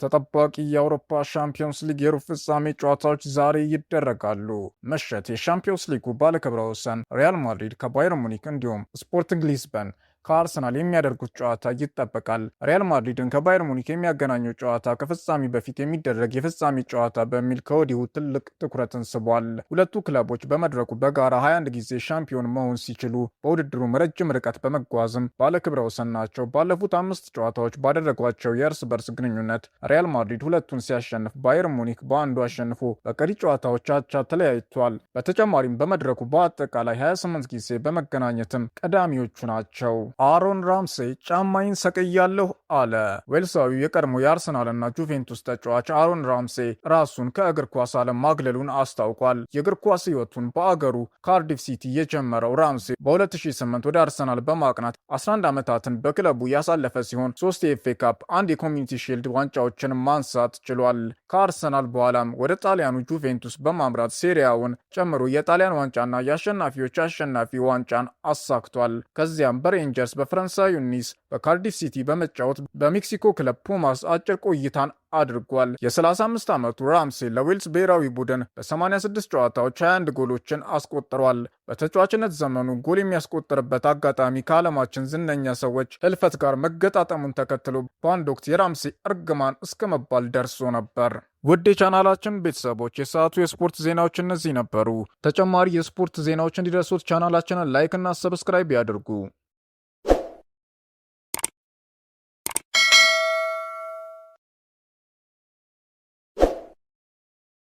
ተጠባቂ የአውሮፓ ሻምፒዮንስ ሊግ የሩብ ፍጻሜ ጨዋታዎች ዛሬ ይደረጋሉ። ምሽት የሻምፒዮንስ ሊጉ ባለክብረ ወሰን ሪያል ማድሪድ ከባየር ሙኒክ እንዲሁም ስፖርቲንግ ሊዝበን ከአርሰናል የሚያደርጉት ጨዋታ ይጠበቃል። ሪያል ማድሪድን ከባየር ሙኒክ የሚያገናኘው ጨዋታ ከፍጻሜ በፊት የሚደረግ የፍጻሜ ጨዋታ በሚል ከወዲሁ ትልቅ ትኩረትን ስቧል። ሁለቱ ክለቦች በመድረኩ በጋራ 21 ጊዜ ሻምፒዮን መሆን ሲችሉ በውድድሩም ረጅም ርቀት በመጓዝም ባለክብረ ወሰን ናቸው። ባለፉት አምስት ጨዋታዎች ባደረጓቸው የእርስ በርስ ግንኙነት ሪያል ማድሪድ ሁለቱን ሲያሸንፍ፣ ባየር ሙኒክ በአንዱ አሸንፎ በቀሪ ጨዋታዎች አቻ ተለያይቷል። በተጨማሪም በመድረኩ በአጠቃላይ 28 ጊዜ በመገናኘትም ቀዳሚዎቹ ናቸው። አሮን ራምሴ ጫማዬን ሰቅያለሁ አለ። ዌልሳዊው የቀድሞ የአርሰናልና ጁቬንቱስ ተጫዋች አሮን ራምሴ ራሱን ከእግር ኳስ ዓለም ማግለሉን አስታውቋል። የእግር ኳስ ሕይወቱን በአገሩ ካርዲፍ ሲቲ የጀመረው ራምሴ በ2008 ወደ አርሰናል በማቅናት 11 ዓመታትን በክለቡ ያሳለፈ ሲሆን ሶስት የኤፍኤ ካፕ፣ አንድ የኮሚኒቲ ሺልድ ዋንጫዎችን ማንሳት ችሏል። ከአርሰናል በኋላም ወደ ጣሊያኑ ጁቬንቱስ በማምራት ሴሪያውን ጨምሮ የጣሊያን ዋንጫና የአሸናፊዎች አሸናፊ ዋንጫን አሳክቷል። ከዚያም በሬንጀርስ፣ በፈረንሳዩ ኒስ፣ በካርዲፍ ሲቲ በመጫወት በሜክሲኮ ክለብ ፑማስ አጭር ቆይታን አድርጓል። የ35 ዓመቱ ራምሴ ለዌልስ ብሔራዊ ቡድን በ86 ጨዋታዎች 21 ጎሎችን አስቆጥሯል። በተጫዋችነት ዘመኑ ጎል የሚያስቆጥርበት አጋጣሚ ከዓለማችን ዝነኛ ሰዎች ህልፈት ጋር መገጣጠሙን ተከትሎ በአንድ ወቅት የራምሴ እርግማን እስከ መባል ደርሶ ነበር። ውድ የቻናላችን ቤተሰቦች፣ የሰዓቱ የስፖርት ዜናዎች እነዚህ ነበሩ። ተጨማሪ የስፖርት ዜናዎች እንዲደርሱት ቻናላችንን like እና subscribe ያድርጉ።